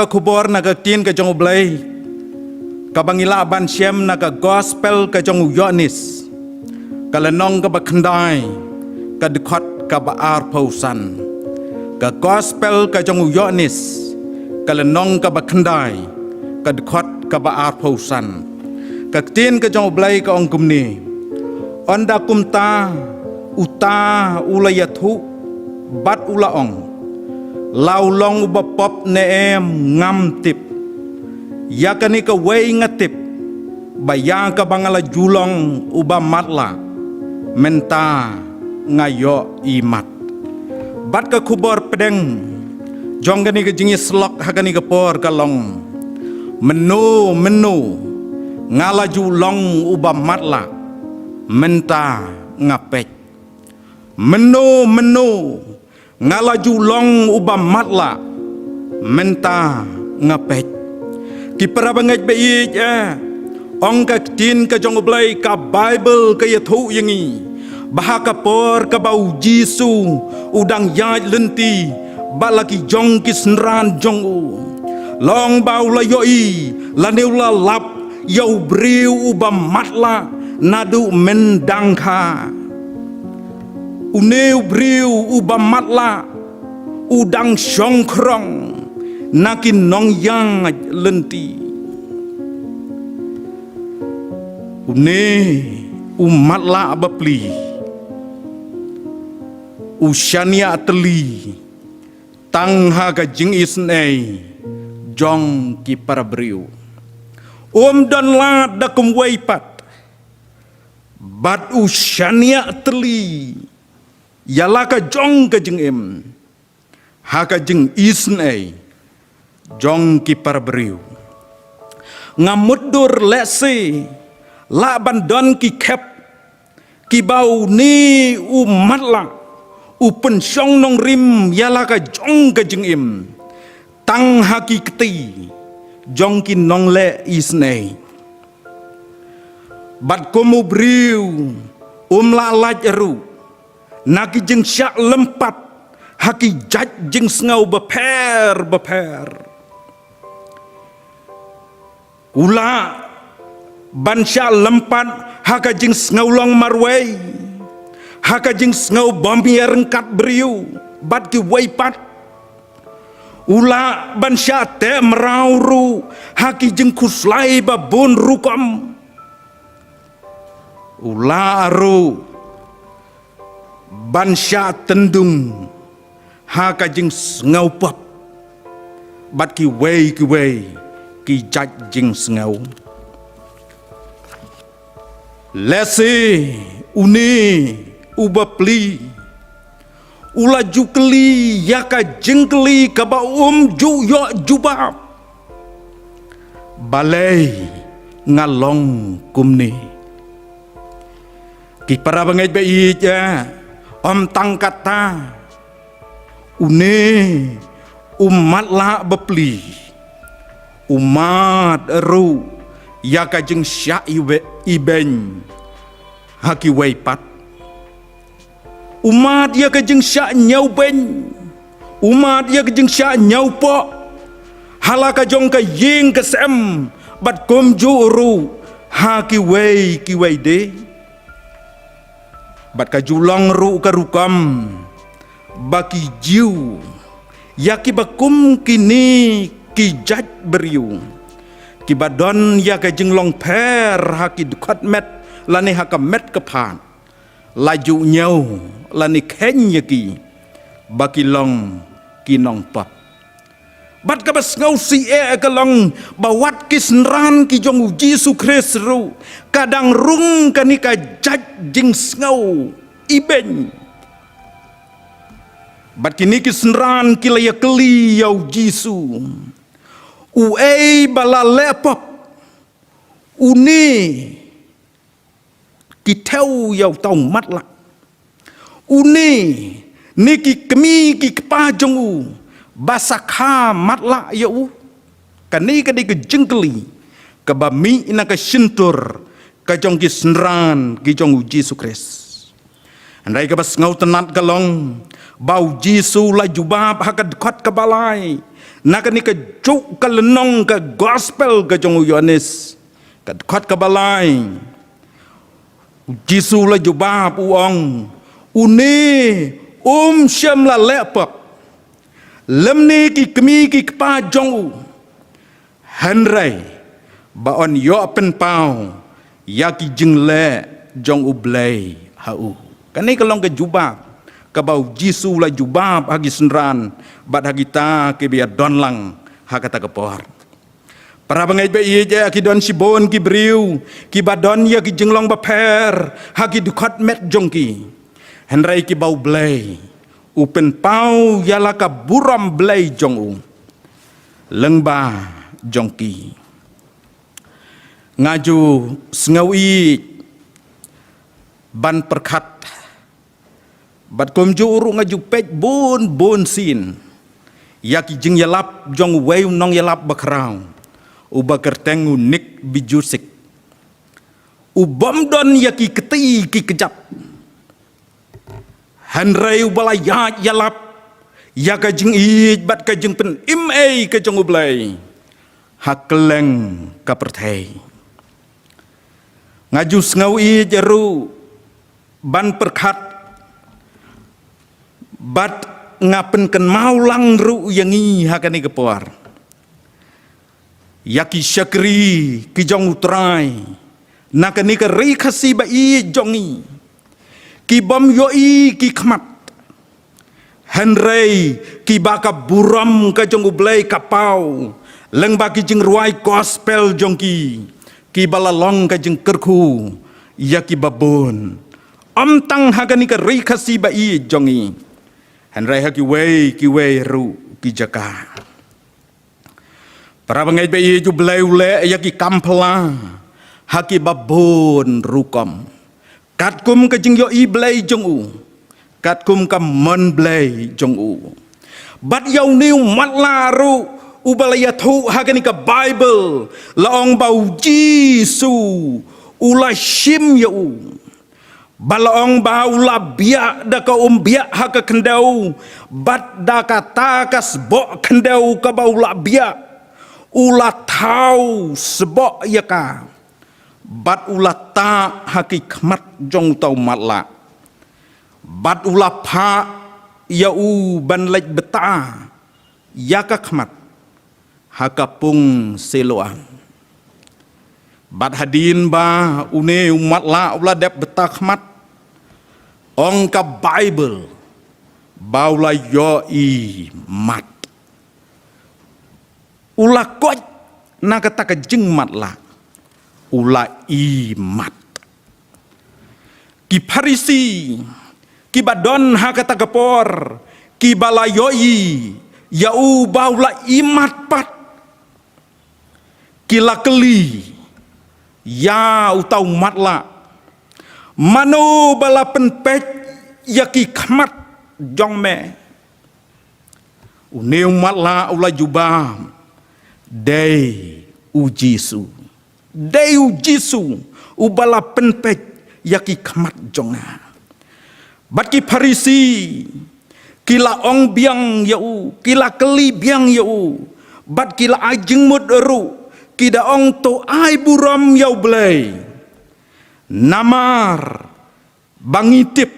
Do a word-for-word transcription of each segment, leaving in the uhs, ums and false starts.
Ka khubor na ka ktien ka jong U Blei kaba ngi lah ban shem na ka gospel ka jong u Ïoannis, ka lynnong kaba khyndai, ka dkhot kaba arphew san. Ka gospel ka jong u Ïoannis, ka lynnong kaba khyndai, ka dkhot kaba arphew san. Ka ktien ka jong U Blei ka ong kumne: Ynda kumta uta u la ïathuh bad u la ong: La u long uba pop ne em ngam tip. Ïa kane kawei nga tip, ba ïa kaba nga la ju long uba matlah, mynta nga ïohi mat. Bad ka khubor pdeng jong kane ka jingïasyllok ha kane ka por ka long: Mynno mynno nga la ju long uba matlah, mynta nga peit. Mynno mynno nga la ju long uba matlah, mynta nga peit. Ki para bangeit ba ïeit, eh, ong ka ktien ka jong U Blei, ka Baibl ka ïathuh ïa ngi ba ha ka por kaba U Jisu u dang ïaid lynti bad la ki jong ki synran jong u, long ba u la ïohi lane u la lap ïa u briew uba matlah naduh myndangkha. Une u briew uba matlah u dang shongkhrong na ki nongïaid lynti. Une u matlah bapli u shaniah tylli tang ha ka jingisynei jong ki para briew. Um don lad da kumwei pat, bad u shaniah tylli ïa la ka jong ka jingim ha ka jingisynei jong ki para briew. Nga mutdur lehse lah ban don ki khep kiba une u matlah u pynshong nongrim ïa la ka jong ka jingim tang ha ki kti jong ki nongleh isynei. Bad kum u briew um lah lait ruh na ki jingshah lympat ha ki jait jingsngew bapher bapher. U lah ban shah lympat ha ka jingsngew long marwei, ha ka jingsngew bym ïaryngkat briew bad kiwei pat. U lah ban shah teh mraw ruh ha ki jingkhuslai babun rukom. U lah ruh ban shah tyndung ha ka jingsngew pop bad kiwei kiwei ki jait jingsngew. Lehse une u bapli u la ju kylli ïa ka jingkylli kaba um ju ïoh jubab: Balei nga long kumne? Ki para bangeit ba ïeit, eh, ym tang katta, une u matlah bapli u mad ruh ïa ka jingshah ibe-, ibeiñ ha kiwei pat. U mad ïa ka jingshah ñiewbeiñ, u mad ïa ka jingshah ñiewpoh ha la ka jong ka ïing ka sem bad kumjuh ruh ha kiwei kiwei de. Bad ka ju long ruh ka rukom ba ki Jiw, ïa kiba kum kine ki jait briew kiba don ïa ka jinglong pher ha ki dkhot met lane ha ka met ka phad, la ju ñiew lane kheiñ ïa ki ba ki long ki nongpop. Bad kaba sngewsih eh ka long ba wat ki synran ki jong U Jisu Khrist ruh ka dang rung kane ka jait jingsngew ibeiñ. Bad kine ki synran ki la ïakylli ïa U Jisu: Uei ba la leh pop? Une ki thew ïa uta u matlah. Une, ne ki kmie ki kpa jong u ba sa kha matlah ïa u? Kane ka dei ka jingkylli kaba mih na ka shyntur ka jong ki synran ki jong U Jisu Khrist. Hynrei kaba sngewtynnat ka long ba u Jisu u la jubab ha ka dkhot kaba lai na kane kajuh ka lynnong ka gospel ka jong u Ïoannis. Ka dkhot kaba lai, u Jisu u la jubab u ong, une um shym la leh pop, lymne ki kmie ki kpa jong u, hynrei ba yn ïoh pynpaw ïa ki jingleh jong U Blei ha u. Kane ka long ka jubab kaba u Jisu u la jubab ha ki synran bad ha kita kiba ïadon lang ha kata ka por. Para bangeit ba ïeit, eh, ki don shibun ki briew kiba don ïa ki jinglong bapher ha ki dkhot met jong ki. Hynrei kiba U Blei u pynpaw ïa la ka burom Blei jong u lyngba jong ki. Nga ju sngew ïeit ban pyrkhat bad kumjuh ruh nga ju peit bun bun sien ïa ki jingïalap jong uwei u nongïalap bakhraw uba kyrteng u Nick Vujicic. U bym don ïa ki kti ki kjat, hynrei uba la ïaid ïalap ïa ka jingïeit bad ka jingpynim ei ka jong U Blei ha kylleng ka pyrthei. Nga ju sngew ïeit ruh ban pyrkhat bad nga pynkynmaw lang ruh ïa ngi ha kane ka por, ïa ki shakri ki jong U Trai na kane ka ri Khasi ba ïeit jong ngi, ki bym ïohi ki khmat, hynrei kiba ka burom ka jong U Blei ka paw lyngba ki jingrwai gospel jong ki, kiba la long ka jingkyrkhu ïa kiba bun, ym tang ha kane ka ri Khasi ba ïeit jong ngi, hynrei ha kiwei kiwei ruh ki jaka. Para bangeit ba ïeit, U Blei u leh ïa ki kam phylla ha kiba bun rukom, katkum ka jingïohi Blei jong u, katkum ka mon Blei jong u. Bad ïa une u matlah ruh uba la ïathuh ha kane ka Baibl, la ong ba u Jisu u la shim ïa u. Ba la ong ba u la biah da ka umbiah ha ka khyndew, bad da kata ka sboh khyndew kaba u la biah, u la thaw sboh ïa ka, bad u la tah ha ki khmat jong uta u matlah, bad u la phah ïa u ban leit bta ïa ka khmat ha ka pung Siloam. Bad hadien ba une u matlah u la dep bta khmat, ong ka Baibl ba u la ïohi mat. U la koit na kata ka jingmatlah, u la i mat. Ki Pharisi kiba don ha kata ka por, kiba la ïohi ïa u ba u la i mat pat, ki la kylli ïa uta u matlah, mano ba la pynpeit ïa ki khmat jong me? Une u matlah u la jubab, dei u Jisu. Dei u Jisu uba la pynpeit ïa ki khmat jong nga. Bad ki Pharisi ki la ong biang ïa u, ki la kylli biang ïa u, bad ki la ai jingmut ruh, ki da ong, to ai burom ïa U Blei. Namar ba ngi tip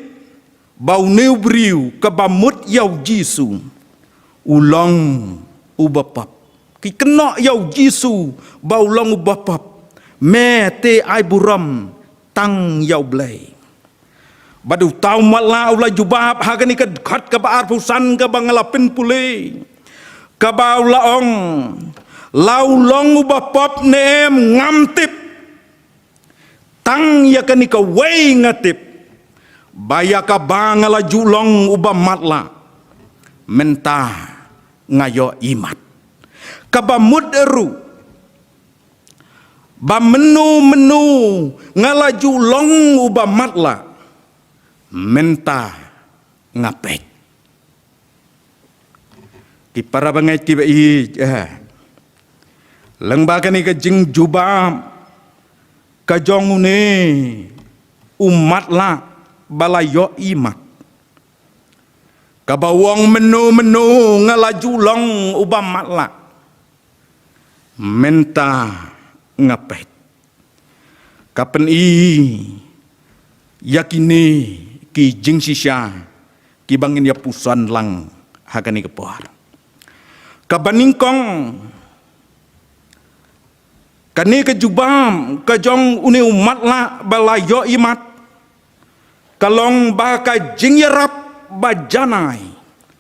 ba une u briew kaba mut ïa u Jisu u long uba pop. Ki kynnoh ïa u Jisu ba u long uba pop. Me te ai burom tang ïa U Blei. Bad uta u matlah u la jubab ha kane ka dkhot kaba arphew san kaba nga la pynpule, kaba u la ong, la u long uba pop ne em ngam tip. Tang ïa kane kawei nga tip, ba ïa kaba nga la ju long uba matlah, mynta nga ïohi mat. Kaba mut ruh ba mynno mynno nga la ju long uba matlah, mynta nga peit. Ki para bangeit kiba ïeit, eh, lyngba kane ka jingjubab ka jong une u matlah ba la ïohi mat. Kaba ong mynno mynno nga la ju long uba matlah. Mynta nga peit. Ka pyni ïa kine ki jingshisha kiba ngin ïa puson lang ha kane ka por. Kaba nyngkong, kane ka jubab ka jong une u matlah ba la ïohi mat, ka long ba ka jingïarap ba janai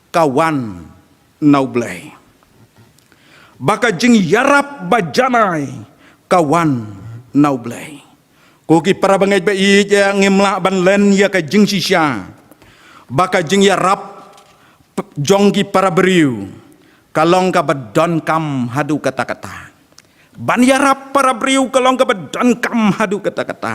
ka wan na U Blei. Ba ka jingïarap ba janai ka wan na U Blei. Ko ki para bangeit ba ïeit, ngim lah ban len ïa ka jingshisha ba ka jingïarap jong ki para briew ka long kaba donkam haduh katta katta. Ban ïarap para briew ka long kaba donkam haduh katta katta.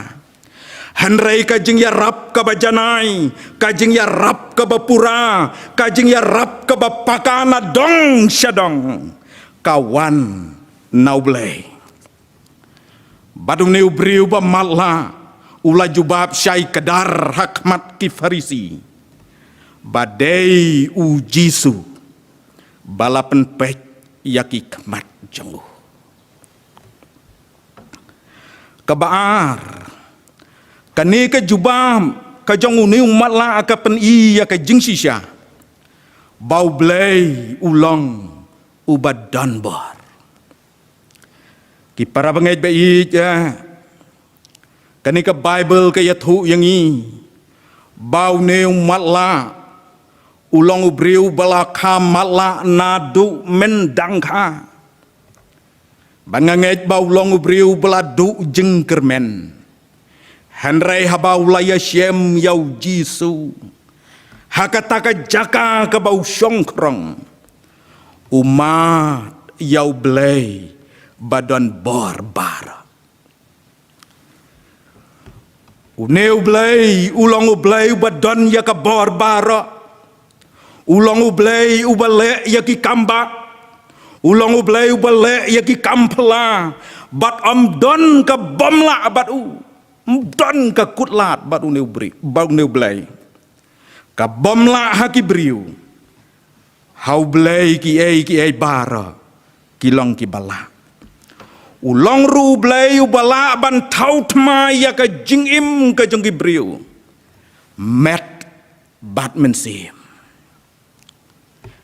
Hynrei ka jingïarap kaba janai, ka jingïarap kaba pura, ka jingïarap kaba paka na dong sha dong, ka wan na U Blei. Bad une u briew ba matlah u la jubab shai kdar ha khmat ki Pharisi ba dei U Jisu ba la pynpeit ïa ki khmat jong u. Kaba ar, kane ka jubab ka jong une u matlah ka pyni ïa ka jingshisha ba U Blei u long uba don bor. Ki para bangeit ba ïeit, kane ka Baibl ka ïathuh ïa ngi ba une u matlah u long u briew ba la kha matlah naduh myndang kha. Ba nga ngeit ba u long u briew ba la duh jingkyrmen. Hynrei haba u la ïashem ïa U Jisu ha kata ka jaka kaba u shong khrong, u mad ïa U Blei ba don bor baroh. Une U Blei u long U Blei uba don ïa ka bor baroh. U long U Blei uba leh ïa ki kam bah. U long U Blei uba leh ïa ki kam phylla. Bad ym don ka bym lah bad u. Ym don ka kut lad bad une U Blei, bad une U Blei. Ka bym lah ha ki briew. Ha U Blei kiei kiei baroh ki long kiba lah. U long ruh U Blei uba lah ban thaw thymmai ïa ka jingim ka jong ki briew. Met bad mynsiem.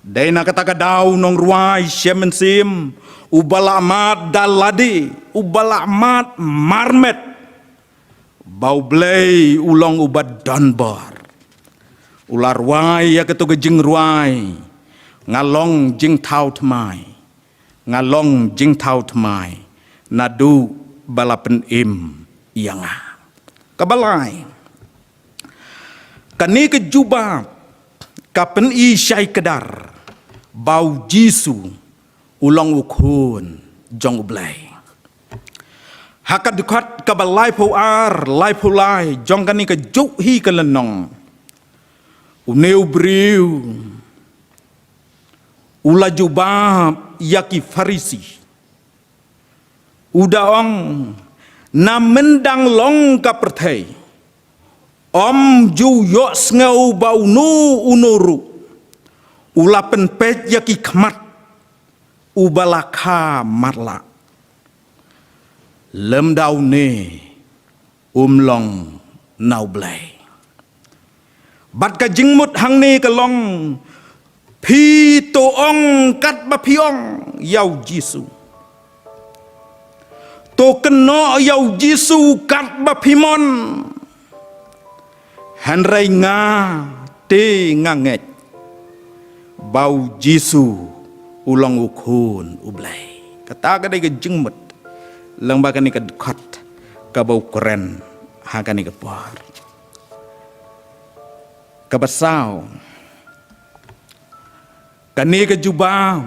Dei na kata ka daw nongrwai shem mynsiem uba la mad da lade, uba la mad marmet. Ba U Blei u long uba don bor. U la rwai ïa kato ka jingrwai, nga long jingthaw thymmai. Nga long jingthaw thymmai naduh ba la pynim ïa nga. Kaba lai, kane ka jubab ka pyni shai kdar ba U Jisu u long U Khun jong U Blei. Ha ka dkhot kaba laiphew ar, laiphew lai jong kane ka juh hi ka lynnong, une u briew u la jubab ïa ki Pharisi. U da ong, na myndang long ka pyrthei, ym ju ïohsngew ba uno uno ruh u la pynpeit ïa ki khmat uba la kha matlah. Lymda une um long na U Blei. Bad ka jingmut hangne ka long, phi to ong katba phi ong ïa U Jisu. To kynnoh ïa U Jisu katba phi mon. Hynrei nga te nga ngeit ba U Jisu u long U Khun U Blei. Kata ka dei ka jingmut lyngba kane ka dkhot kaba u kren ha kane ka por. Kaba saw, kane ka jubab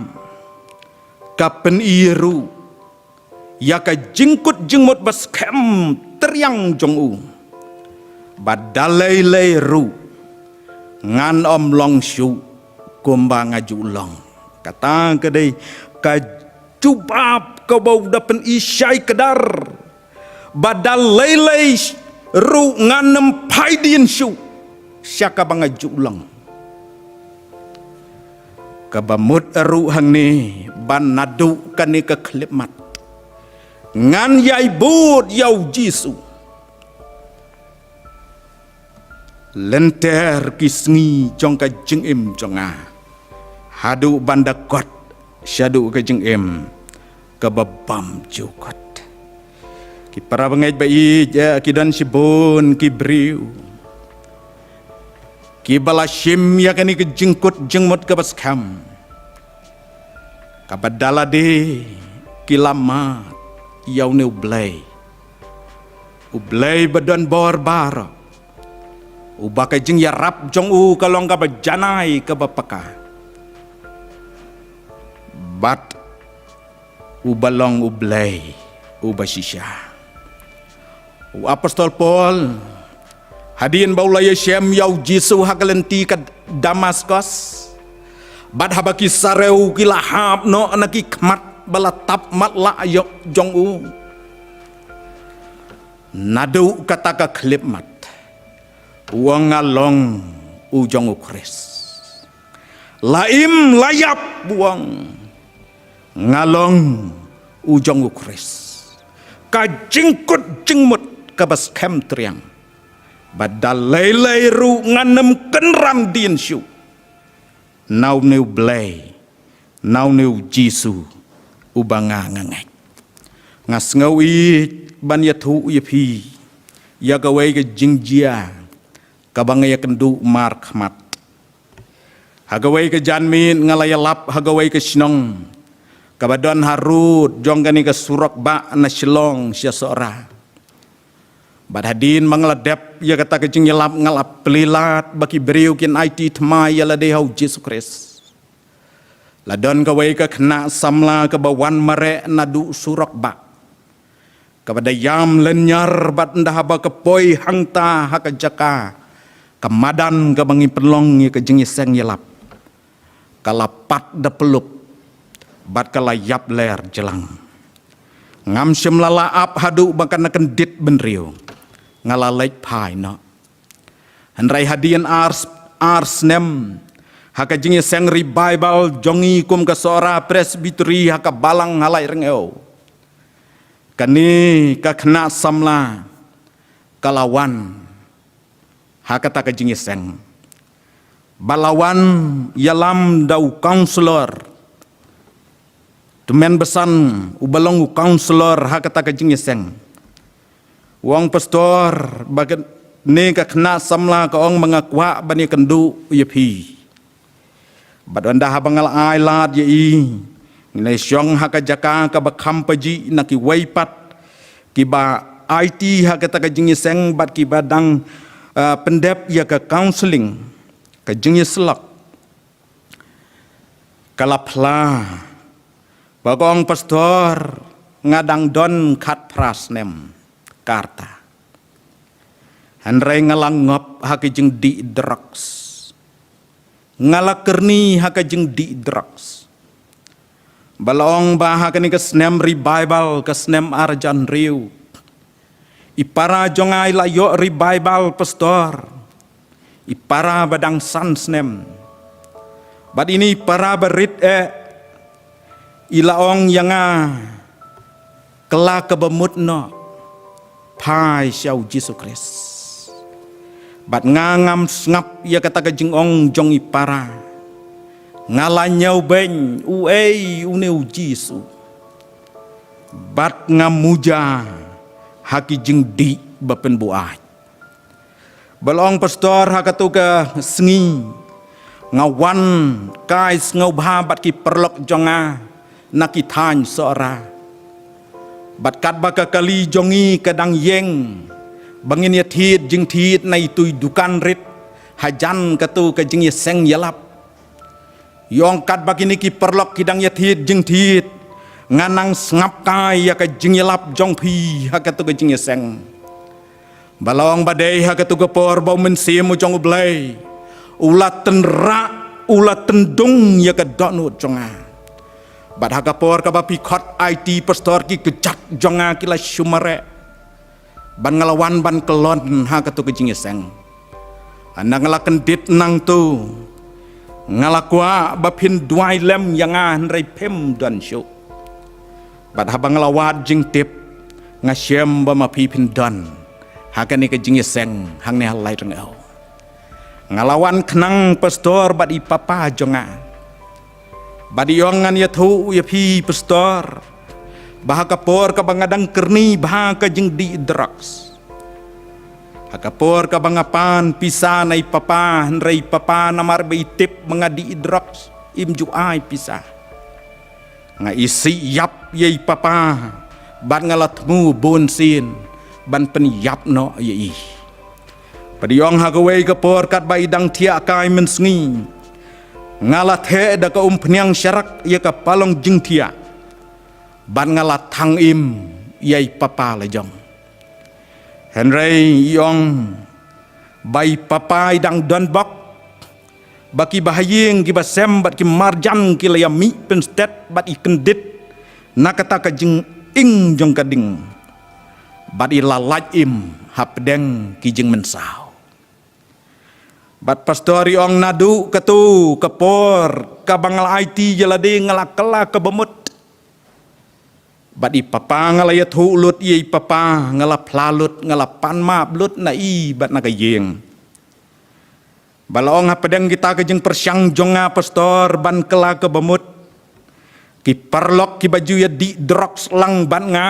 ka pyni ruh ïa ka jingkut jingmut ba skhem triang jong u. Ba da lei lei ruh ngan ym long shuh kumba nga ju long. Kata ka dei ka jubab kaba u da pyni shai kdar. Ba da lei lei ruh ngan ym phai dien shuh sha kaba nga ju long. Kaba mut ruh hangne ba naduh kane ka khyllipmat ngan ïai bud ïa u Jisu. Lynter ki sngi jong ka jingim jong nga haduh ban da kot shaduh ka jingim kaba bymjukut. Ki para bangeit ba ïeit, eh, ki don shibun ki briew kiba la shim ïa kane ka jingkut jingmut kaba skhem, kaba da lade ki la mad ïa une U Blei, U Blei ba don bor baroh, uba ka jingïarap jong u ka long kaba janai kaba paka, bad uba long U Blei uba shisha. U Apostol Paul, hadien ba u la ïashem ïa u Jisu ha ka lynti ka Damaskos, bad haba ki sarew ki la hap noh na ki khmat ba la tap matlah ïoh jong u, naduh kata ka khyllipmat u ong, nga long u jong U Khrist. La im la ïap, u ong, nga long u jong U Khrist. Ka jingkut jingmut kaba skhem triang. Bad da lei lei ruh ngan ym kynran dien shuh na une U Blei, na une U Jisu uba nga nga ngeit. Nga sngew ïeit ban ïathuh ïa phi ïa kawei ka jingjia kaba nga ïakynduh markhmat. Ha kawei ka janmiet nga la ïalap ha kawei ka shnong kaba don harud jong kane ka surok bah na Shillong sha Sohra. Bad hadien ba nga la dep ïa kata ka jingïalap, nga la plie lad ba ki briew kin aiti thymmai ïa lade ha U Jisu Khrist. La don kawei ka khynnah samla kaba wan mareh naduh surok bah, kaba da ïam lynñiar, bad ynda haba ka poi hangta ha ka jaka ka madan kaba ngi pynlong ïa ka jingïaseng ïalap, ka la pat da pyllup bad ka la ïap ler jlang. Ngam shym la lah ap haduh ba kan da kyndit bynriew, nga la leit phai noh. Hynrei hadien ar, ar snem ha ka jingïaseng revival jong ngi kum ka Sohra Presbytery ha ka balang ha Laitryngew, kane ka khynnah samla ka la wan ha kata ka jingïaseng. Ba la wan ïalam da u counsellor. Tymmen basan uba long u counsellor ha kata ka jingïaseng u ong, pastor, ba kane ka khynnah samla ka ong ba nga kwah ban ïakynduh ïa phi. Bad ynda haba nga la ai lad ïa i, ngi la shong ha ka jaka kaba kham pajih na kiwei pat kiba aiti ha kata ka jingïaseng bad kiba dang, ah, pyndep ïa ka counselling, ka jingïasyllok. Ka la phla ba ka ong, pastor, nga dang don khatphra snem ka rta. Hynrei nga la ngop ha ki jingdih drugs. Nga la kyrni ha ki jingdih drugs. Ba la ong ba ha kane ka snem revival, ka snem ar hajar hynriew, i para jong nga i la ïoh revival, pastor. I para ba dang san snem. Bad ine i para ba rit eh, i la ong ïa nga, kylla kaba mut noh, phai sha u Jisu Khrist. Bad nga ngam sngap ïa kata ka jingong jong i para. Nga la ñiewbeiñ uei une u Jisu. Bad nga muja ha ki jingdih ba pynbuaid. Ba la ong, pastor, ha katu ka sngi nga wan kai sngewbha bad ki paralok jong nga na ki thaiñ Sohra. Bad katba ka kali jong ngi ka dang ïeng ba ngin ïa thied jingthied na itu i dukan rit hajan katu ka jingïaseng ïalap. Ïong katba kine ki paralok ki dang ïa thied jingthied, nga nang sngap kai ïa ka jingïalap jong phi ha katu ka jingïaseng. Ba la ong ba dei ha katu ka por ba u Mynsiem u jong U Blei u la tynrah, u la tyndung ïa ka dohnud jong nga. Bad ha ka por kaba phi khot aiti, pastor, ki kjat jong nga ki la shu mareh. Bad nga la wan ban kyllon ha katu ka jingïaseng. Hana nga la kyndit nangtu, nga la kwah ba phin duwai lem ïa nga hynrei phim don shuh. Bad haba nga la wad jingtip, nga shem ba ma phi phin don ha kane ka jingïaseng hangne ha Laitngew. Nga la wan khnang pastor bad i papa jong nga. Bad i ong ngan ïathuh ïa phi pastor, ba ha ka por kaba nga dang kyrni bha ka jingdih drugs, ha ka por kaba nga pan pisa na i papa, hynrei i papa namar ba i tip ba nga dih drugs, im ju ai pisa. Nga isih ïap ïa i papa, bad nga la thmu bun sien ban pynïap noh ïa i. Bad i ong ha kawei ka por katba i dang thiah kai mynsngi, nga la theh da ka umphniang sharak ïa ka palong jingthiah, bad nga la thang im ïa i papa la jong. Hynrei i ong ba i papa i dang don bok, ba ki bahaïing, ki basem bad ki marjan ki la ïa mih pynstet bad i kyndit na kata ka jingim jong ka ding. Bad i la lait im hapdeng ki jingmynsaw. Bad pastor i ong naduh katu ka por kaba nga la aiti ïa lade nga la kylla kaba mut. Bad i papa nga la ïathuh lut ïa i papa, nga la phla lut, nga la pan map lut na i bad na ka ïing. Ba la ong hapdeng kita ka jingpyrshang jong nga pastor ban kylla kaba mut, ki paralok kiba ju ïa dih drugs lang bad nga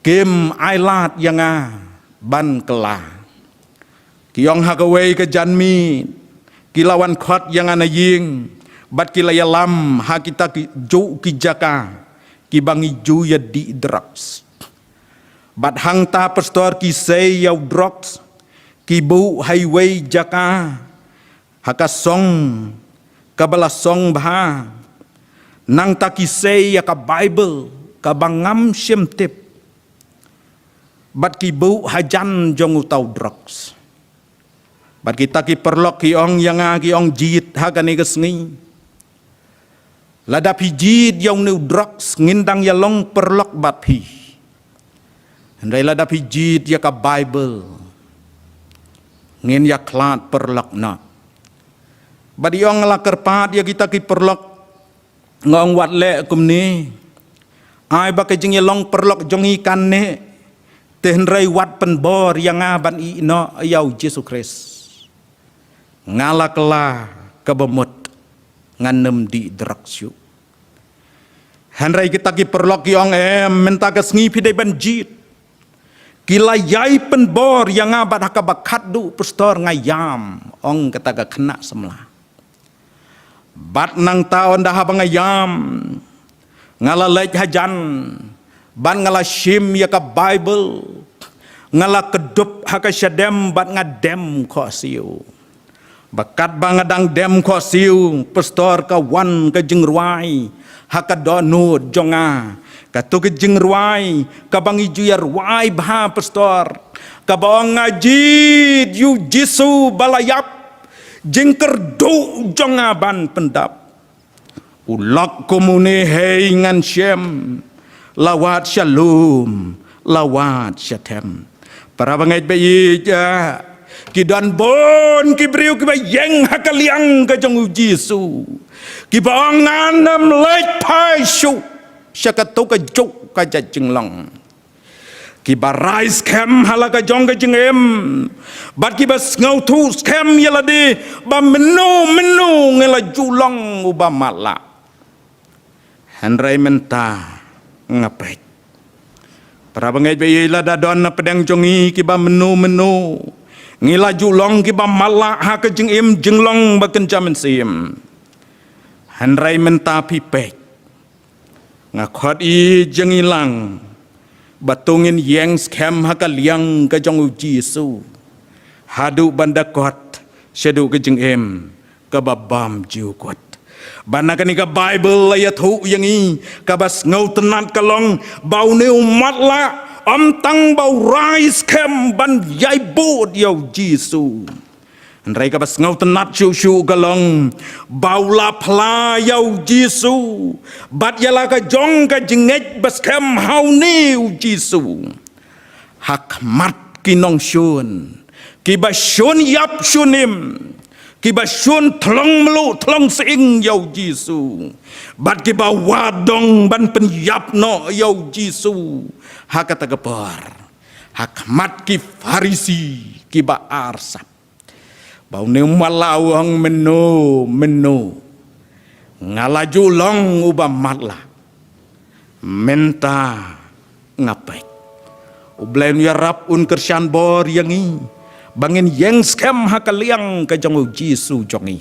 kim ailad ïa nga ban kylla. Ki ong ha kawei ka janmiet ki la wan khot ïa nga na ïing, bad ki la ïalam ha kita ki juh ki jaka kiba ngi ju ïa dih drugs. Bad hangta pastor ki sei ïa u drugs, ki buh ha iwei jaka ha ka song kaba la song bha. Nangta ki sei ïa ka Baibl kaba ngam shym tip, bad ki buh hajan jong uta u drugs. Bad kita ki paralok ki ong ïa nga, ki ong, jied ha kane ka sngi, lada phi jied ïa une u drugs ngin dang ïa long paralok bad phi. Hynrei lada phi jied ïa ka Baibl ngin ïa khlad paralok noh. Bad i ong nga la kyrpad ïa kita ki paralok, nga ong wat leh kumne, ai ba ka jingïalong paralok jong ngi kan neh, te hynrei wat pynbor ïa nga ban ïeh noh ïa u Jisu Khrist. Nga la kylla kaba mut, ngan ym dih drugs shuh. Hynrei kita ki paralok ki ong, em, mynta ka sngi phi dei ban jied. Ki la ïai pynbor ïa nga bad ha kaba khatduh pastor nga ïam, ong kata ka khynnah samla. Bad nangta ynda haba nga ïam, nga la leit hajan, bad nga la shim ïa ka Baibl, nga la kdup ha ka shadem bad nga dem khohsiew. Bad katba nga dang dem khohsiew, pastor, ka wan ka jingrwai ha ka dohnud jong nga. Katu ka jingrwai kaba ngi ju ïa rwai bha, pastor, kaba ong, nga jied ïa u Jisu ba la ïap, jingkyrduh jong nga ban pyndap. U lok kum une hei ngan shem, la wad sha lum, la wad sha them. Para bangeit ba ïeit, ah, ki don bun ki briew kiba ïeng ha ka liang ka jong u Jisu, kiba ong, ngan ym leit phai shuh sha katu ka juh ka jinglong. Kiba rai skhem ha la ka jong ka jingim, bad kiba sngewthuh skhem ïa lade ba mynno mynno ngi la ju long uba matlah. Hynrei mynta nga peit, para bangeit ba ïeit, lada don na pdeng jong ngi kiba mynno mynno ngi la ju long kiba matlah ha ka jingim jinglong ba kynja mynsiem, hynrei mynta phi peit, nga khot ïa ngi lang ba to ngin ïeng skhem ha ka liang ka jong u Jisu, haduh ban da kot shaduh ka jingim kaba bymjukut. Bad na kane ka Baibl la ïathuh ïa ngi, kaba sngewtynnat ka long ba une u matlah ym tang ba u rai skhem ban ïai bud ïa u Jisu, hynrei kaba sngewtynnat shuh shuh ka long ba u la phla ïa u Jisu bad ïa la ka jong ka jingngeit ba skhem ha une u Jisu ha khmat ki nongshun, kiba shun ïap shun im, kiba shun thlong mluh thlong sying ïa u Jisu, bad kiba wad dong ban pynïap noh ïa u Jisu ha kata ka por ha khmat ki Pharisi kiba arsap. Ba une u matlah u ong, mynno mynno nga la ju long uba matlah, mynta nga peit. U Blei un ïarap, un kyrshan bor ïa ngi ba ngin ïeng skhem ha ka liang ka jong u Jisu jong ngi.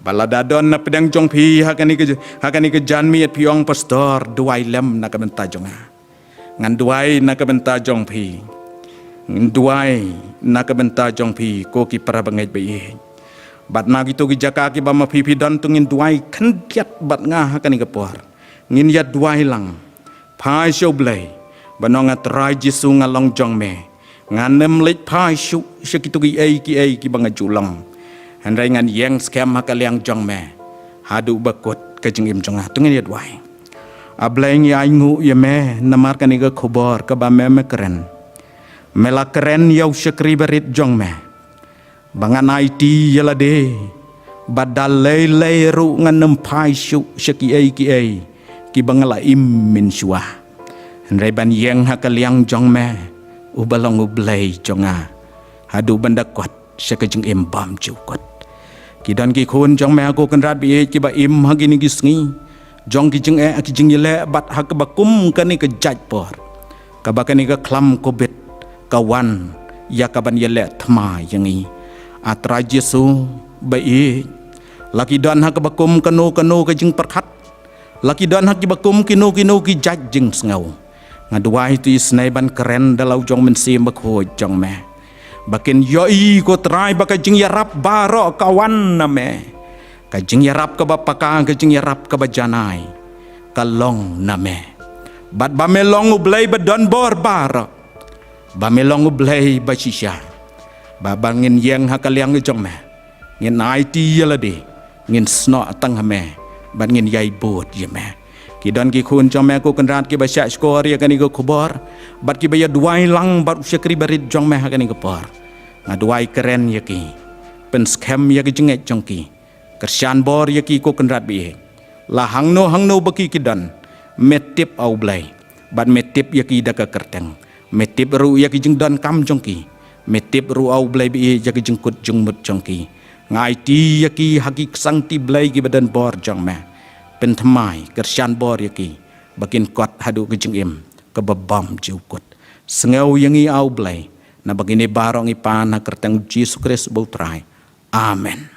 Ba lada don na pdeng jong phi ha kane ka, ha kane ka janmiet phi ong, pastor, duwai lem na ka bynta jong nga. Ngan duwai na ka bynta jong phi. Ngan duwai na ka bynta jong phi, ko ki para bangeit ba ïeit. Bad na kito ki jaka kiba ma phi phi don, to ngin duwai khyndiat bad nga ha kane ka por. Ngin ïa duwai lang. Phai sha u Blei. Ban ong, A Trai Jisu, nga long jong me. Ngan ym leit phai shuh sha kito kiei kiei kiba nga ju long. Hynrei ngan ïeng skhem ha ka liang jong me haduh ba kut ka jingim jong nga. To ngin ïa duwai. A Blei, ngi ainguh ïa me namar kane ka khubor kaba me me kren. Me la kren ïa u shakri barit jong me ba ngan aiti ïa lade, ba da lei lei ruh ngan ym phai shuh sha kiei kiei kiba nga la im mynshuwa. Hynrei ban ïeng ha ka liang jong me, uba long u Blei jong nga, haduh ban da kut sha ka jingim bymjukut. Ki don ki khun jong me, ko Kynrad ba ïeit, kiba im ha kine ki sngi jong ki jingeh, ki jingïaleh bad ha kaba kum kane ka jait por kaba kane ka khlam Covid ka wan ïa kaban ïaleh thma ïa ngi. A Trai Jisu ba ïeit, la ki don ha kaba kum kano kano ka jingpyrkhat, la ki don ha kiba kum kino kino ki jait jingsngew, nga duwai to isynei ban kren da la u jong Mynsiem Bakhuid jong me, ba kin ïohi, ko Trai, ba ka jingïarap baroh ka wan na me. Ka jingïarap kaba paka, ka jingïarap kaba janai, ka long na me. Bad ba me long u Blei ba don bor baroh, ba me long u Blei ba shisha. Ba, ba ngin ïeng ha ka liang jong me, ngin aiti ïa lade, ngin snoh tang ha me, bad ngin ïai bud ïa me. Ki don ki khun jong me, ko Kynrad, kiba shah shkor ïa kane ka khubor bad kiba ïa duwai lang bad u shakri barit jong me ha kane ka por. Nga duwai, kren ïa ki, pynskhem ïa ka jingngeit jong ki. Kyrshan bor ïa ki, ko Kynrad ba ïeit. La hangno hangno ba ki ki don, me tip, A U Blei, bad me tip ïa ki da ka kyrteng. Me tip ruh ïa ki jingdonkam jong ki. Me tip ruh, A U Blei ba ïeit, ïa ki jingkut jingmut jong ki. Nga aiti ïa ki ha ki ksangti blei kiba don bor jong me. Pynthymmai, kyrshan bor ïa ki, ba kin kot haduh ka jingim kaba bymjukut. Sngew ïa ngi, A U Blei, naba kine baroh ngi pan ha kyrteng Jisu Khrist uba U Trai. Amen.